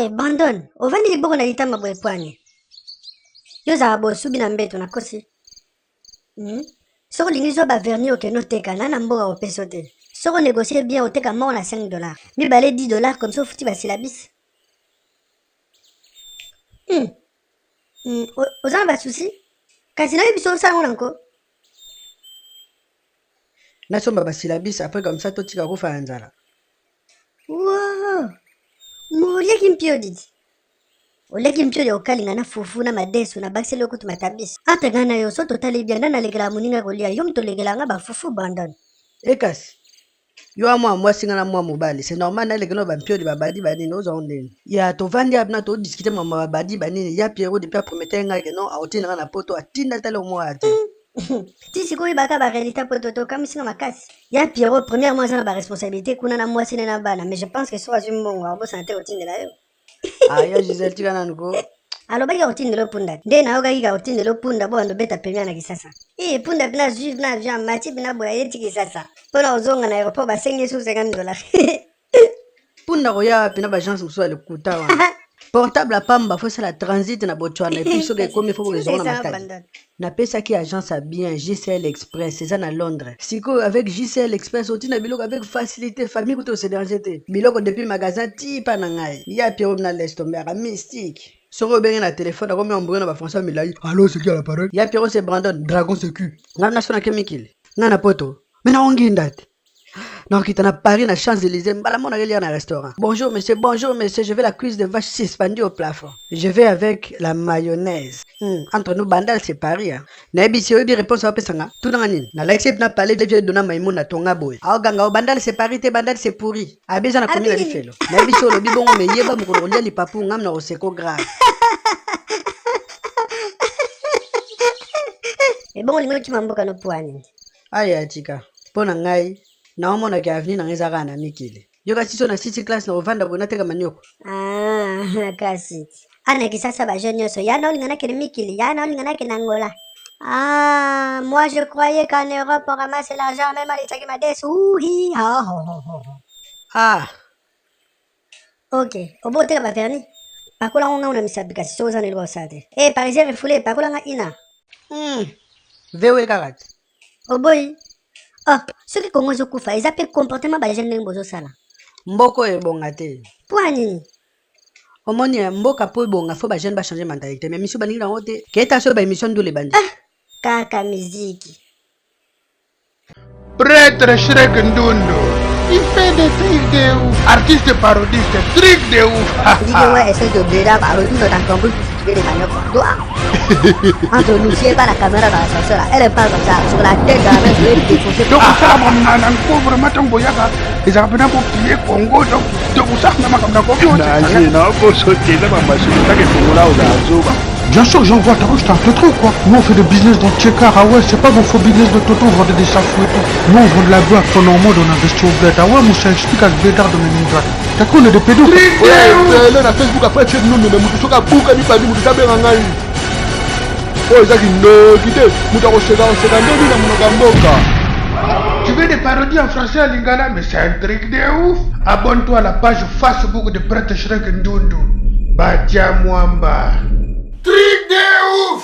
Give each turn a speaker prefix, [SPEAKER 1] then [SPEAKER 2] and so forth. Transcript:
[SPEAKER 1] Eh, Brandon, ovandi liboko na litama boye pwani. Yo ozalaka boye osubi na mbeto nakosi. Soki olingi zwa ba vernis okende oteka na na mboka kopesa te. Soki onegocie bien oteka moko na 5 $, mibale 10 $ comme ça ofuti ba syllabus. Oza na ba soucis? Kasi nayebi biso osala ngo na nko.
[SPEAKER 2] Nasomba ba syllabus après comme ça totika kufa ya nzala.
[SPEAKER 1] Wow! Moliaki mpiodi di. Oliaki mpiodi ya kokalinga na fufu na madesu na bakiseli yo kutu matabisi. Entre ngai na yo so totali bien nani alekelaka moninga kolia yo moto olekelaka nga bafufu Brandon.
[SPEAKER 2] E kasi yo a mwa mwasi nga na mwa mobali, c'est normal nalekela bampiodi babadi banini ozwa ndeni ya tovandi awa na todiscute mama babadi banini ya Pierrot depuis apromete ngai ke non akotinda nga na poto atinda tala omwa te.
[SPEAKER 1] Ti sikoyo oyebaka baréalité poto tokamwisi nga makasi. Ya Pierrot, premièrement aza na baresponsabilité kuna na mwasi ne na bana, mais je pense que soki azwi mbongo akobosana te kotindela yo.
[SPEAKER 2] Ah, ya Gisele, tika nanu ko.
[SPEAKER 1] Alobaki akotindela yo punda nde nayokaki ka kotindela yo punda bo bando beta pemia na Kisasa. E punda mpena azwi na avion amati mpena boye aye ti Kisasa mpona kozonga na aéroport basengi ye susu 50 $.
[SPEAKER 2] Mpunda koya wapi na baagence mosusu ya lokuta wana? Portable apamba fo esala transit na Botswana et puis soki ekomi fo ezonga na Matadi. Napesaki agence ya bien, JCL Express, eza na Londres. Sikoyo avec JCL Express otinda biloko avec facilité, famille kutu ose déranger te, biloko depuis magasin ti pa na ngai. Ya Pierrot na laisse tomber aka mystique. Soki obenge na telefone akomi embrouillé na bafrançais milai. Allo, c'est qui à l'appareil? Ya Pierrot, c'est Brandon Dragon Secu. Ngai nasonaki mikili ngai na poto me naonginda te, nakokita na Paris na Champs-Élysées mbala moko nakelia na restaurant. Bonjour monsieur, bonjour monsieur, je veux la cuisse de vache suspendue au plafond, je vais avec la mayonnaise. Entre nous, Bandal c'est Paris, hein. Nayebi si oyebi réponse apesanga tunanga nini. Nalakisi ye na palais de dona Maimuna tonga boye aoganga o Bandal c'est Paris te, Bandal c'est pourri. Abi eza na komi na lifelo. Nayebi si olobi bongo me yeba mokolo kolia lipapu ngam na koseko grave.
[SPEAKER 1] Ebongo olingi okima mboka no po nini?
[SPEAKER 2] Aya tika mpo na ngai naomonaki avenir na ngai eza kaka na mikili. Yoka siso na sisi classe na kovanda boye nateka manioko.
[SPEAKER 1] Ah, kasi ana Kisasa bajeune nyonso ya na olinga nakende mikili, ya na olinga nakende Angola. Ah, moi je croyais qu'en Europe on ramasse l'argent même alitiaki madesu. Uhi ha ho ho ho.
[SPEAKER 2] Ah.
[SPEAKER 1] Ok, obo oteka bavernis, pakola ngo ngai na misapi kasi soki oza na eloko osala te. E parisien refoulé, pakola nga ina.
[SPEAKER 2] Vewe kaka te.
[SPEAKER 1] Oboyi. Oh, soki Kongo ezokufa eza mpe comportement bajeune ndenge bozosala.
[SPEAKER 2] Mboka oyo ebonga te.
[SPEAKER 1] Mpo ya nini?
[SPEAKER 2] Omoni ya mboka mpo ebonga fo bajeune bachange mentalité, mais misu balingi nango te keta soki baémission ndula ebandi.
[SPEAKER 1] Ah, kaka miziki.
[SPEAKER 3] Prêtre Shrek Ndundu. Il fait des trucs de ouf. Artiste parodiste, truc de ouf.
[SPEAKER 1] Dis que ouais, espèce de blédard, bah, retourne dans ton tambouille pour tu veux des maniocs. Toi, entre nous, si elle pas la caméra dans l'ascenseur, là, elle parle comme ça, sur la tête de la main, je vais te défoncer.
[SPEAKER 3] Tokosala makambo na nko vraiment ntango boyaka ezalaka mpena bopie Congo, donc tokosala makambo na koki.
[SPEAKER 4] Danger nakoso te eza bamashini kaka efongola ozala zoba.
[SPEAKER 3] Bien sûr que j'envoie, t'as cru que j'étais un teutré ou quoi? Nous on fait des business dans le checker, ah ouais, c'est pas vos faux business de toto, on vendait des safous et tout. Nous on vend de la guac, on est en mode on investit au bled. Ah ouais, Moussa explique à ce blédard de ligne droite. T'as cru on est des pédos?
[SPEAKER 4] Ele na Facebook après tie nunu me mutu soki abukani pandi mutu tabenga ngai oyo eza kindoki te, mutu akoseka koseka ndeni na monoko ya mboka.
[SPEAKER 3] Tu veux des parodies en français à lingala? Mais c'est un truc de ouf. Abonne-toi à la page Facebook de Prêtre Shrek Ndundu. Batia Mwamba. Truc de ouf.